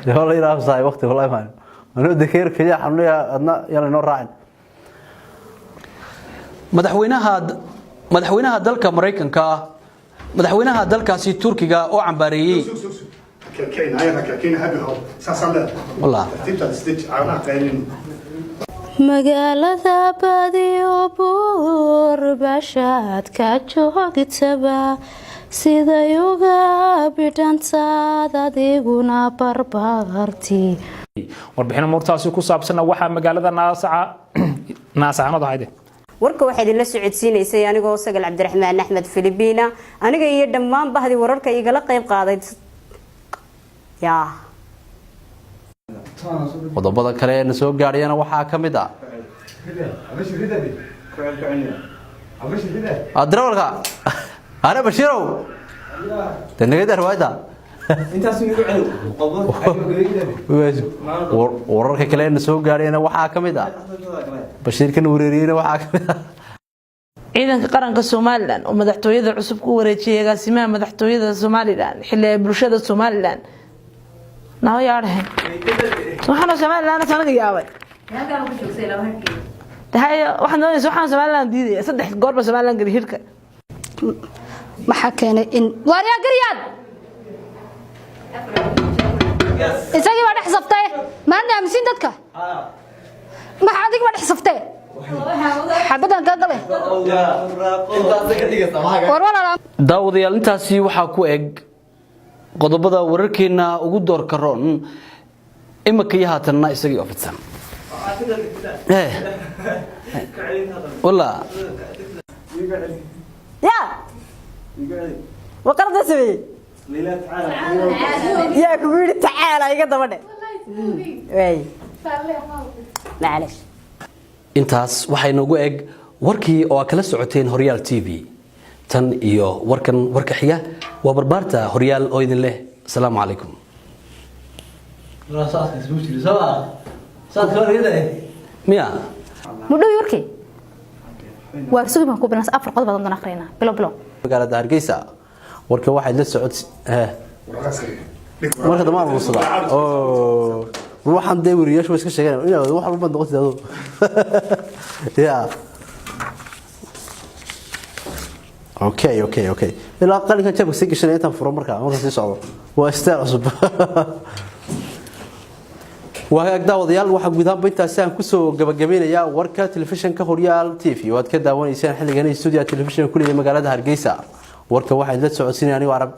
La yiraahdo waqti wallahi maan anuu dekeer kaliya xanuunaya adna yaan inoo raacin. Madaxweynaha dalka Maraykanka, madaxweynaha dalkaasi Turkiga oo cambaareeyey wallah. Magaalada badiyo buur bashaad ka joogtaba, siday uga bidhantaad adiguna barbaarti. Warbixino muurtaasi ku saabsanna waxaa magaalada Naasaca Naasacanad ahayd. Warka waxaa idinla socodsiinaysay anigoo Sagal Cabdiraxmaan Axmed Filibiina. Aniga iyo dhammaan bahdii wararka igala qayb qaaday ya. Qodobada kale ee na soo gaadhayana waxaa ka mid ah darawalka ane Bashiirow de nagada riwaayadda. Wararka kale ee na soo gaadhayana waxaa ka mid ah Bashiirkan wareeriyeyna waxaa ka mid ah Ciidanka qaranka Somaliland oo madaxtooyada cusub ku wareejiyay agaasimaha madaxtooyada Somaliland, xilli ay bulshada Somaliland naho yaadhahe waxaana Somaliland sanadii yaabay. Haye, waxaan doonaysa waxaan Somaliland diidaya saddex goorba Somaliland geli hirka. Maxaa keenay in waaryaa garyaad isagii baa dhex saftay? Maanta aaminsiin dadka maxaa adig baa dhex saftay xabadan kaa galay war walaal. Daawadayaal, intaasi waxaa ku eg qodobada wararkeena ugu doorka roon imika iyo haatanna isagii oo fidsan. Walla. Ya waqarada sameeyey yaa kugu yidhi tacaala iga daba dhe waay, macalish. Intaas waxaa inoogu eg warkii oo aad kala socoteen Horyaal TV. Tan iyo warkan warka xiga, waa barbaarta Horyaal oo idin leh asalaamu calaykum. Miya? Mudhowi warkii waar sugi baan ku bilaas afar qodob baan akhriyna bilo bilo. Magaalada Hargeysa warka waxaad la socod marka dambe aan urursadaa oo waxaan dee weriyaashu way iska sheegeen inaad wax walba noqotid adoo ya. Okay, ilaa qalinkan jabka sii gashanaya intaan furo marka sii socdo waa istaar cusub. Waagaag daawadayaal, waxaa guud ahaanba intaasi aan kusoo gabagabeynayaa warka telefishinka Horyaal TV oo aad ka daawanaysaan xilligan stuudiyaha telefishinka kuliya magaalada Hargeysa. Warka waxaa idinla socodsiinaya anigoo Arab.